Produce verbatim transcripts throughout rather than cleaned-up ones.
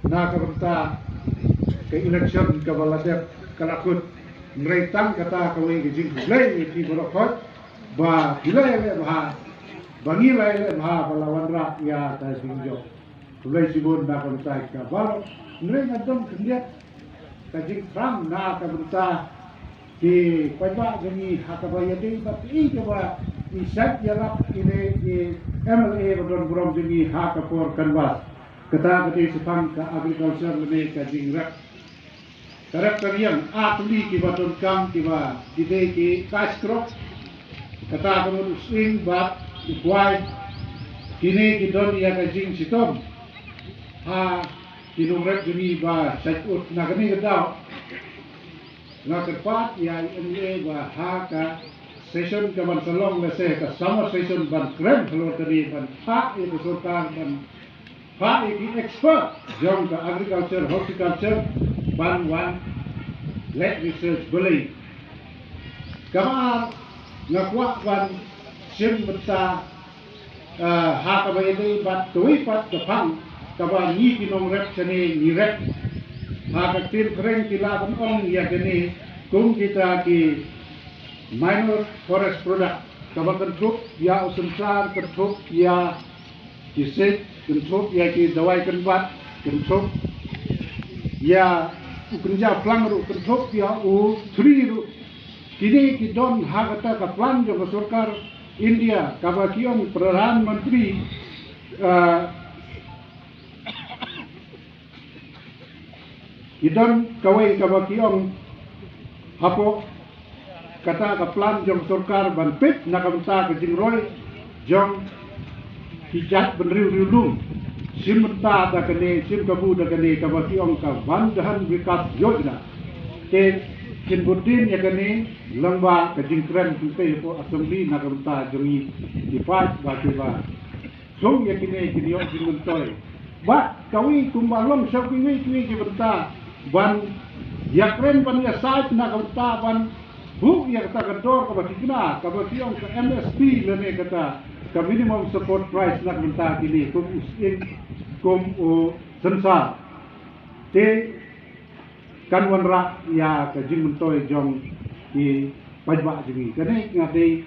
na ka bynta ka election kaba la dep ka la kut. Hynrei tang kata kawei ka jingkhublei ïa phi baroh khoit ba phi la ïaleh bha, ba ngi la ïaleh bha ba la wanrah ïa ka jingjop. Khublei shibun na ka bynta ka baroh. Hynrei nga don khyndiat ka jingthrang na ka bynta ki paidbah jong ngi ha kaba ïadei bad i kaba i shait ïalap ine i M L A ba don burom jong ngi ha ka por canvass. Kata ka dei shaphang ka agriculture lane ka jingrep. Ka rep ka riang, a tylli kiba donkam kiba ki dei ki cash crop. Kata ka mut u sying bad u kwai. Kine ki don ïa ka jingshitom ha ki nongrep jong ngi ba shait ut. Na kane ka daw nga kyrpad ïa i M L A ba ha ka session ka ban sa long lehse ka summer session ban kren halor kane ban phah ïa ka sorkar ban phah ïa ki expert jong ka agriculture, horticulture ban wan leh research balei. Kaba ar nga kwah ban shim bynta, eh, ha kaba ïadei bad kawei pat ka phang kaba ngi ki nongrep shane ngi rep. Ha ka ktien phareng ki lah ban ong ïa kane kum kita ki minor forest product kaba kynthup ïa u synshar, kynthup ïa ki siej, kynthup ïa ki dawai kynbat, kynthup ïa u kynja phlang ruh, kynthup ïa u thri ruh. Kine ki don ha kata ka plan jong ka sorkar India kaba ki ong Pradhan Mantri, eh, ki don kawei kaba ki ong hapoh kata ka plan jong sorkar ban peit na ka bynta ka jingroi jong ki jait bynriew riewlum. Shim bynta da kane, shim kabu da kane kaba ki ong ka Van Dharan Vikas Yojana. Te kin bud dien ïa kane lyngba ka jingkren kynthei hapoh assembly na ka bynta jong ngi ki paid ba kiba song ïa kine ki ïoh jingmyntoi. Bad kawei kumba long sha kiwei kiwei ki bynta ban ïakren ban ïasaid na ka bynta ban buh ïa kata ka dor kaba thikna kaba ki ong ka M S P lane kata ka minimum support price na ka bynta kine kum u sying kum u synshar. Te kan wanrah ïa ka jingmyntoi jong ki paidbah jong ngi. Kane nga dei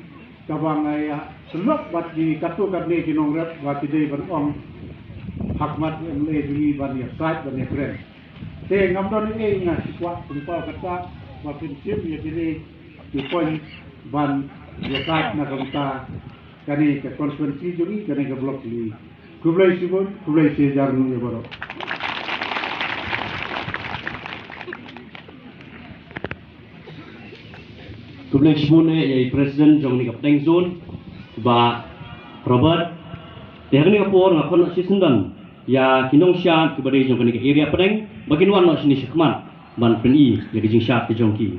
kaba nga ïa sngewbha bad ki katto katne ki nongrep ba ki dei ban ong ha khmat u M L A jong ngi ban ïasaid ban ïakren. Te ngam don ei nga shu kwah pynpaw kata ba pynshim ïa kine ki point ban ïasaid na ka bynta kane ka constituency jong ngi, kane ka block jong ngi. Khublei shibun, khublei shihajar nguh ïa baroh. Khublei shibun eh ïa i president jong kane ka pdeng zone, Bah Robert. Te ha kane ka por nga khot noh shisyndon ïa ki nongshad kiba dei jong kane ka area pdeng ba kin wan noh shane shakhmat ban pyni ïa ki jingshad ki jong ki.